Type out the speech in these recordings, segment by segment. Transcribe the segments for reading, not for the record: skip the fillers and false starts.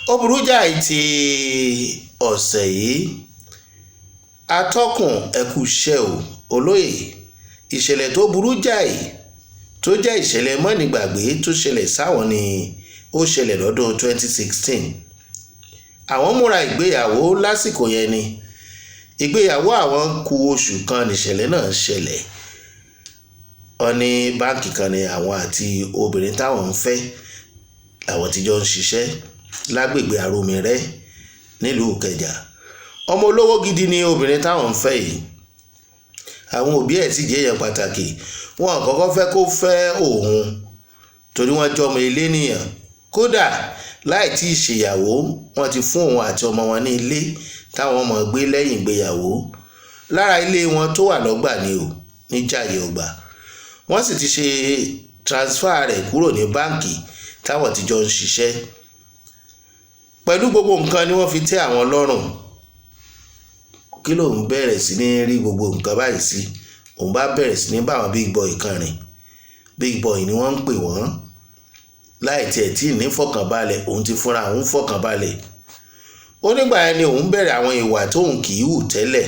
Ó burú jáì ti ọ̀sẹ̀ yìí. Atọ́kùn, ẹkú iṣẹ́ o. Olóyè, ìṣẹ̀lẹ̀ tó burú jáì tó jẹ́ ìṣẹ̀lẹ̀ mọ́nìgbàgbé tó ṣẹlẹ̀ sáwọn ni ó ṣẹlẹ̀ lọ́dún 2016. Àwọn múra ìgbéyàwó lásìkò yẹn ni. Ìgbéyàwó àwọn kù oṣù kan níṣẹ̀lẹ̀ náà ṣẹlẹ̀. Wọ́n ní báǹkì kan ni àwọn àti obìnrin táwọn ń fẹ́ làwọn ti jọ ń ṣiṣẹ́ lágbègbè Aromire nílùú Ìkẹjà. Ọmọ olówó gidi ni obìnrin táwọn ń fẹ́ yìí. Àwọn òbí ẹ̀ sì jẹ́ èèyàn pàtàkì. Wọn kọ́kọ́ fẹ́ kó fẹ́ òun torí wọ́n jọmọ ilé nìyàn. Kódà láì tí ì ṣèyàwó, wọ́n ti fún òun àti ọmọ wọn ní ilé táwọn ọmọ gbé lẹ́yìn ìgbéyàwó. Lára ilé wọn tó wà lọ́gbà ni o, ní Jàyè Ọgbà. Wọ́n sì ti ṣe transfer rẹ̀ kúrò ní báǹkì táwọn ti jọ ń ṣiṣẹ́. Pẹ̀lú gbogbo nǹkan ni wọ́n fi tẹ́ àwọn lọ́rùn. Kí lòun bẹ̀rẹ̀ sí ní rí gbogbo nǹkan báyìí sí? Òun bá bẹ̀rẹ̀ sí ní bá àwọn big boy kan rìn. Big boy ni wọ́n ń pè wọ́n. Láì tiẹ̀ tí ì ní fọkànbalẹ̀, òun ti fúnra òun fọkànbalẹ̀. Ó nígbà yẹn ni òun bẹ̀rẹ̀ àwọn ìwà tóun kì í hù tẹ́lẹ̀.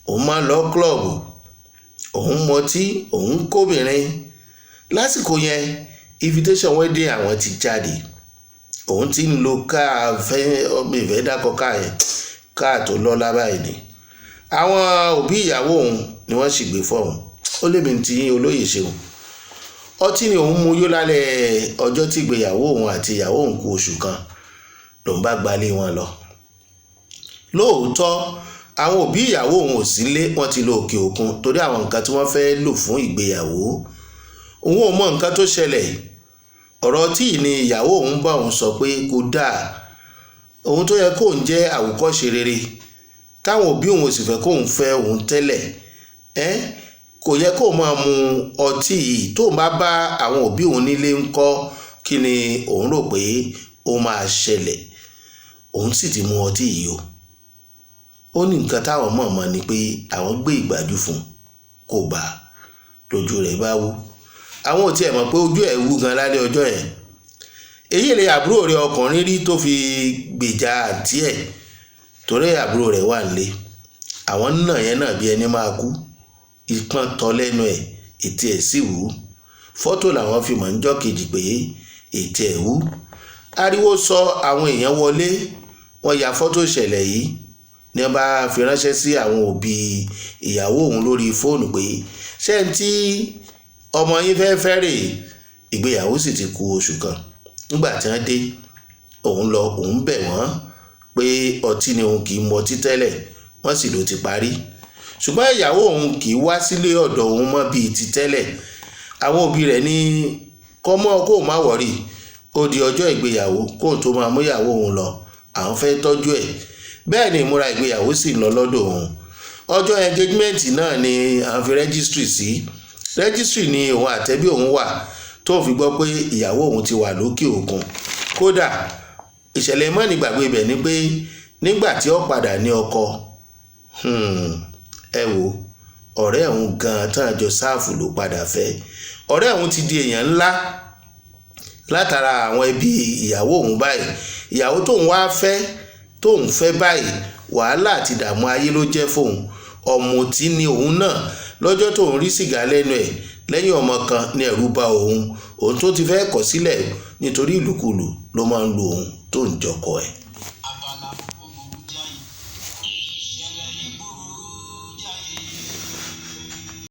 Òun máa ń lọ club, òun mọtí, òun kóbìnrin. Lásìkò yẹn, invitation wedding àwọn ti jáde. Òun ti ń lo káà fẹ́, mi ò fẹ́ dákọ káà yẹn, káà tó lọ́lá báyìí ni. Àwọn òbí ìyàwó òun ni wọ́n sì gbé fún òun. Ó lé mi tí olóyè ṣeun. Ọtí ni òun mú yó lálẹ́ ọjọ́ tí ìgbéyàwó òun àti ìyàwó òun kù oṣù kan, lòun bá gba ilé wọn lọ. Lóòótọ́, àwọn òbí ìyàwó òun ò sí nílé, wọ́n ti lọ òkè òkun torí àwọn nǹkan tí wọ́n fẹ́ lò fún ìgbéyàwó. Òun ò mọ nǹkan tó ṣẹlẹ̀. Ọ̀rọ̀ tí ní ìyàwó òun bá òun sọ pé kò dáa. Òun tó yẹ kó ń jẹ́ àwòkọ́ṣe rere, táwọn òbí òun ò sì fẹ́ kó ń fẹ́ òun tẹ́lẹ̀. Ẹ́ kò yẹ kó máa mu ọtí yìí. Tó bá bá àwọn òbí òun nílé ńkọ́, kí ni òun rò pé ó máa ṣẹlẹ̀? Òun sì ti mu ọtí yìí o. Ó ní nǹkan táwọn mọ̀ mọ̀ ni pé àwọn gbé ìgbàjú fún un, kò bá, lójú rẹ̀ bá wú. Àwọn ò tí è mọ̀ pé ojú ẹ̀ wú gan lálẹ́ ọjọ́ yẹn. Èyí ni àbúrò rẹ̀ ọkùnrin rí tó fi gbèjà àǹtí ẹ̀ torí àbúrò rẹ̀ wà nílé. Àwọn náà yẹn náà bí ẹni máa kú. Ìpọ́n tọ́ lẹ́nu ẹ̀, ètè ẹ̀ sì wú. Fọ́tò làwọn fi mọ̀ níjọ́ kejì pé ètè ẹ̀ wú. Ariwo sọ àwọn èèyàn wọlé. Wọ́n ya fọ́tò ìṣẹ̀lẹ̀ yìí ní wọ́n bá fi ránṣẹ́ sí àwọn òbí ìyàwó òun lórí fóònù pé ṣé ń tí ọmọ yín fẹ́ fẹ́ rè. Ìgbéyàwó sì ti kù oṣù kan. Nígbà tí wọ́n dé, òun lọ, òun bẹ̀ wọ́n pé ọtí ni òun kì í mu ọtí tẹ́lẹ̀, wọ́n sì ló ti parí. Ṣùgbọ́n ìyàwó òun kì í wá sílé ọ̀dọ̀ òun mọ́ bíi ti tẹ́lẹ̀. Àwọn òbí rẹ̀ ní kọ́ mọ́ kó má worry, ó di ọjọ́ ìgbéyàwó kó tó máa mú ìyàwó òun lọ. Àwọn fẹ́ tọ́jú ẹ̀. Bẹ́ẹ̀ ni ìmúra ìgbéyàwó sì ń lọ lọ́dọ̀ òun. Ọjọ́ engagement náà ni à ń fi registry sí. Registry ni òun àtẹ́bí òun wà tó fi gbọ́ pé ìyàwó òun ti wà lókè òkun. Kódà ìṣẹ̀lẹ̀ mọ́nìgbàgbé ibẹ̀ ni pé nígbà tí ó padà ní ọkọ, ẹ wò, ọ̀rẹ́ òun gan tán jọ sáàfù ló padà fẹ́. Ọ̀rẹ́ òun ti di èèyàn ńlá látara àwọn ẹbí ìyàwó òun báyìí. Ìyàwó tóun wá fẹ́, tóun fẹ́ báyìí, wàhálà àti ìdààmú ayé ló jẹ́ fóun. Ọ̀mùtí ni òun náà. Lọ́jọ́ tóun rí sìgá lẹ́nu ẹ̀ lẹ́yìn ọmọ kan ní ẹ̀rù bà òun. Òun tó ti fẹ́ kọ̀ sílẹ̀ nítorí ìlùkulù ló máa ń lu òun tó ń jọkọ ẹ̀.